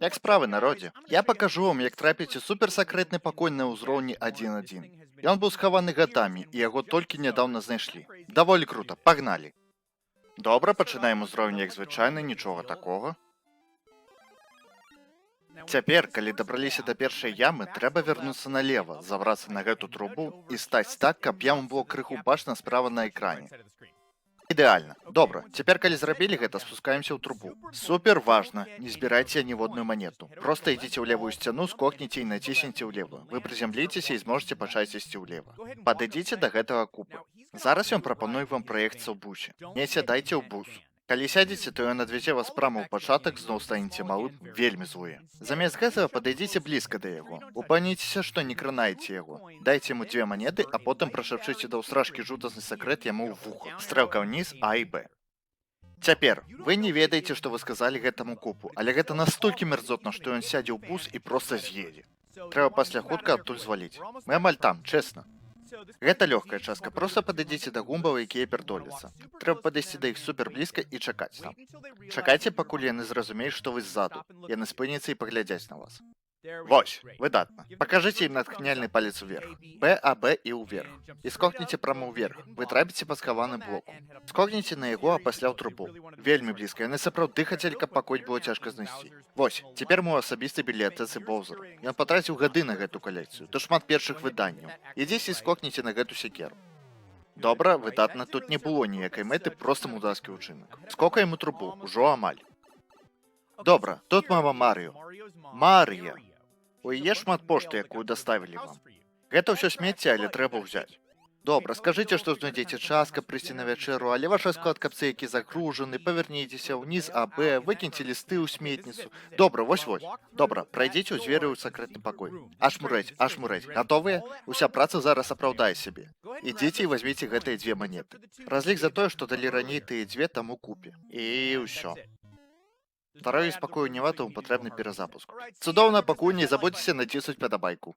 Як справы, народзе? Я пакажу вам, як трапіць у суперсакрэтны пакой на ўзроўні 1.1. Ён быў схаваны гадамі, і яго толькі нядаўна знайшлі. Даволі круто, пагналі. Добра, пачынаем узровень як звычайна, нічога такога. Цяпер, калі дабраліся да першай ямы, трэба вярнуцца налева, забрацца на гэту трубу і стаць так, каб яму было крыху бачна справа на экране. Ідэальна. Добра, цяпер, калі зрабілі гэта, спускаемся ў трубу. Супер важна, не збірайце ніводную манету. Проста ідзіце ў левую сцяну, скокніце і націсніце ўлева. Вы прызямліцеся і зможаце пачаць ісці ўлева. Падыдзіце да гэтага купа. Зараз ён прапануе вам праехацца ў бусе. Не сядайце ў бус. Калі сядзеце, то ён адвязе вас прама ў пачатак, зноў станеце малым, вельмі злое. Замест гэтага падыдзіце блізка да яго. Упэўніцеся, што не кранаеце яго. Дайце яму дзве манеты, а потым прашапчыце да ўсрачкі жудасны сакрэт яму ў вуха. Стрэлка ўніз, А і Б. Цяпер, вы не ведаеце, што вы сказалі гэтаму купу, але гэта настолькі мярзотна, што ён сядзе ў бус і проста з'едзе. Трэба пасля хутка адтуль зваліць. Мы амаль там, чэсна. Гэта лёгкая частка, проста падыдзіце да гумбаў, якія пердоляцца. Трэба падысці да іх супер блізка і чакаць там. Чакайце, пакуль яны зразумеюць, што вы ззаду. Яны спыняцца і паглядзяць на вас. Вось, выдатна. Пакажыце ім натхняльны палец уверх. Б, А, Б і ўверх. І скокніце прама ўверх. Вы трапіце па схаваным блоку. Скокніце на яго, а пасля ў трубу. Вельмі блізка. Яны сапраўды хацелі, каб пакой было цяжка знайсці. Вось, цяпер мы ў асабістай бібліятэцы Боўзера. Ён патраціў гады на гэту калекцыю. Тут шмат першых выданняў. Ідзіце і скокніце на гэту сякеру. Добра, выдатна, тут не было ніякай мэты, проста мудацкі ўчынак. Скокаем у трубу, ужо амаль. Добра, тут мама Марыо. Марыя. У яе шмат пошты, якую даставілі вам. Гэта ўсё смецце, але трэба ўзяць. Добра, скажыце, што знойдзеце час, каб прыйсці на вячэру, але ваш склад капцейкі загружаны, павярніцеся ўніз АБ, выкіньце лісты ў сметніцу. Добра, вось-вось. Добра, прайдзіце ў дзверы ў сакрэтны пакой. Ашмурэць, ашмурэць. Гатовыя? Уся праца зараз апраўдае сябе. Ідзіце і вазьміце гэтыя дзве манеты. Разлік за тое, што далі раней тыя дзве таму купе. І ўсё. Здароўю спакою няма, таму патрэбны перазапуск. Цудоўна, пакуль не забудзьцеся націснуць падабайку.